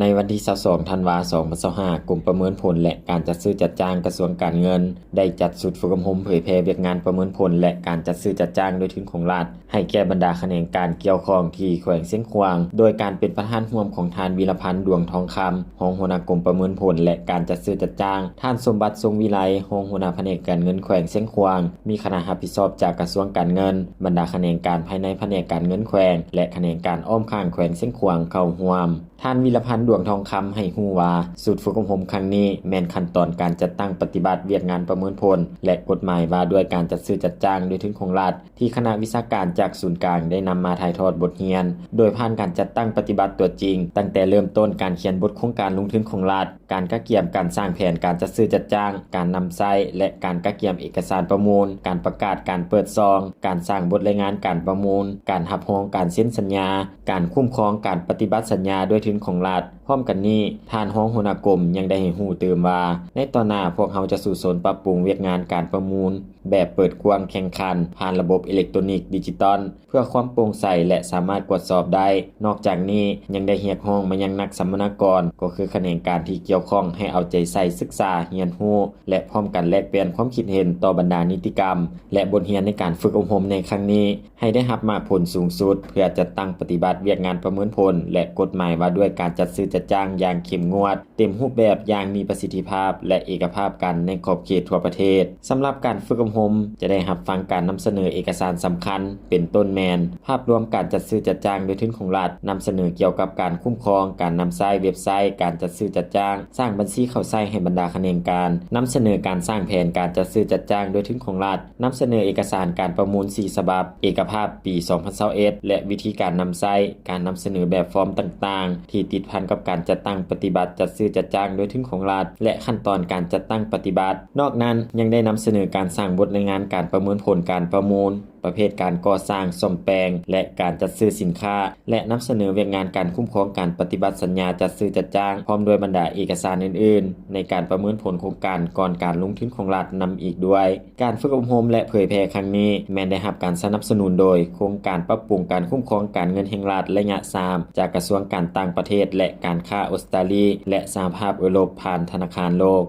ໃນວັນທີຊາວສອງ ທັນວາ ສອງພັນຊາວຫ້າ ກົມປະເມີນຜົນ ແລະ ການຈັດຊື້ຈັດຈ້າງ ກະຊວງການເງິນ ໄດ້ຈັດຊຸດຝຶກອົບຮົມເຜີຍແຜ່ວຽກງານປະເມີນຜົນ ແລະ ການຈັດຊື້ຈັດຈ້າງໂດຍທຶນຂອງລັດ ໃຫ້ແກ່ບັນດາຂະແໜງການກ່ຽວຂ້ອງທີ່ແຂວງຊຽງຂວາງ ໂດຍການເປັນປະທານຮ່ວມຂອງທ່ານ ວິລະພັນ ດວງທອງຄຳ ຮອງຫົວໜ້າກົມປະເມີນຜົນ ແລະ ການຈັດຊື້ຈັດຈ້າງ, ທ່ານ ສົມບັດ ຊົງວິໄລ ຮອງຫົວໜ້າພະແນກການເງິນແຂວງຊຽງຂວາງ, ມີຄະນະຮັບຜິດຊອບຈາກກະຊວງການເງິນ, ບັນດາຂະແໜງການພາຍໃນພະແນກການເງິນແຂວງ ແລະ ຂະແໜງການອ້ອມຂ້າງແຂວງຊຽງຂວາງເຂົ້າຮ່ວມ. ທ່ານ ວິລະພັນ ດວງທອງຄຳ ໃຫ້ຮູ້ວ່າ ຊຸດຝຶກອົບຮົມຄັ້ງນີ້ແມ່ນຂັ້ນຕອນການຈັດຕັ້ງປະຕິບັດວຽກງານປະເມີນຜົນ ແລະ ກົດໝາຍວ່າດ້ວຍການຈັດຊື້ຈັດຈ້າງໂດຍທຶນຂອງລັດ ທີ່ຄະນະວິຊາການຈາກສູນກາງໄດ້ນຳມາຖ່າຍທອດບົດຮຽນ ໂດຍຜ່ານການຈັດຕັ້ງປະຕິບັດຕົວຈິງ, ຕັ້ງແຕ່ເລີ່ມຕົ້ນການຂຽນບົດໂຄງການລົງທຶນຂອງລັດ, ການກະກຽມການສ້າງແຜນການຈັດຊື້ຈັດຈ້າງ, ການນຳໃຊ້ ແລະ ການກະກຽມເອກະສານປະມູນ, ການປະກາດການເປີດຊອງ, ການສ້າງບົດລາຍງານການປະມູນ, ການຮັບຮອງການເຊັນສັນຍາ, ການຄຸ້ມຄອງການປະຕິບັດສັນຍາດ້ວຍທຶນຂອງລັດ. ພ້ອມກັນນີ້, ທ່ານຮອງຫົວໜ້າກົມຍັງໄດ້ໃຫ້ຮູ້ຕື່ມວ່າ, ໃນຕໍ່ໜ້າພວກເຮົາຈະສູ້ຊົນປັບປຸງວຽກງານການປະມູນແບບເປີດກວ້າງແຂ່ງຂັນ ຜ່ານລະບົບເອເລັກໂຕຣນິກດິຈິຕອນ ເພື່ອຄວາມໂປ່ງໃສ ແລະ ສາມາດກວດສອບໄດ້. ນອກຈາກນີ້ຍັງໄດ້ຮຽກຮ້ອງມາຍັງນັກສຳມະນາກອນ, ກໍຄືຂະແໜງການທີ່ກ່ຽວຂ້ອງ ໃຫ້ເອົາໃຈໃສ່ສຶກສາ, ຮຽນຮູ້ ແລະ ພ້ອມກັນແລກປ່ຽນຄວາມຄິດເຫັນຕໍ່ບັນດານິຕິກຳ ແລະ ບົດຮຽນໃນການຝຶກອົບຮົມໃນຄັ້ງນີ້ ໃຫ້ໄດ້ຮັບໝາກຜົນສູງສຸດ ເພື່ອຈັດຕັ້ງປະຕິບັດວຽກງານປະເມີນຜົນ ແລະ ກົດໝາຍວ່າດ້ວຍການຈັດຊື້ຈັດຈ້າງຢ່າງເຂັ້ມງວດ, ເຕັມຮູບແບບຢ່າງມີປະສິດທິພາບ ແລະ ເອກະພາບກັນໃນຂອບເຂດທົ່ວປະເທດ. ສຳລັບການຝຶກອົບຮົມ ຈະໄດ້ຮັບຟັງການນຳສະເໜີເອກະສານສຳຄັນ ເປັນຕົ້ນແມ່ນ ພາບລວມການຈັດຊື້ຈັດຈ້າງໂດຍທຶນຂອງລັດ, ນຳສະເໜີກ່ຽວກັບການຄຸ້ມຄອງ, ການນຳໃຊ້ເວັບໄຊການຈັດຊື້ຈັດຈ້າງ, ສ້າງບັນຊີເຂົ້າໃຊ້ໃຫ້ບັນດາຂະແໜງການ, ນຳສະເໜີການສ້າງແຜນການຈັດຊື້ຈັດຈ້າງໂດຍທຶນຂອງລັດ, ນຳສະເໜີເອກະສານການປະມູນສີ່ສະບັບ, ເອກະພາບປີສອງພັນຊາວເອັດ ແລະ ວິທີການນຳໃຊ້, ການນຳສະເໜີແບບຟອມຕ່າງໆ ທີ່ຕິດພັນກັບການຈັດຕັ້ງປະຕິບັດຈັດຊື້ຈັດຈ້າງໂດຍທຶນຂອງລັດ ແລະ ຂັ້ນຕອນການຈັດຕັ້ງປະຕິບັດ. ນອກນັ້ນ, ຍັງໄດ້ນຳສະເໜີການສ້າງບົດລາຍງານການປະເມີນຜົນການປະມູນ, ປະເພດການກໍ່ສ້າງ, ສ້ອມແປງ ແລະ ການຈັດຊື້ສິນຄ້າ ແລະ ນຳສະເໜີວຽກງານການຄຸ້ມຄອງການປະຕິບັດສັນຍາຈັດຊື້ຈັດຈ້າງ ພ້ອມດ້ວຍບັນດາເອກະສານອື່ນໆ ໃນການປະເມີນຜົນໂຄງການກ່ອນການລົງທຶນຂອງລັດນຳອີກດ້ວຍ. ການຝຶກອົບຮົມ ແລະ ເຜີຍແຜ່ຄັ້ງນີ້ ແມ່ນໄດ້ຮັບການສະໜັບສະໜູນໂດຍໂຄງການປັບປຸງການຄຸ້ມຄອງການເງິນແຫ່ງລັດໄລຍະສາມ ຈາກກະຊວງການຕ່າງປະເທດ ແລະ ການຄ້າອົດສະຕາລີ ແລະ ສະຫະພາບເອີຣົບ ຜ່ານທະນາຄານໂລກ.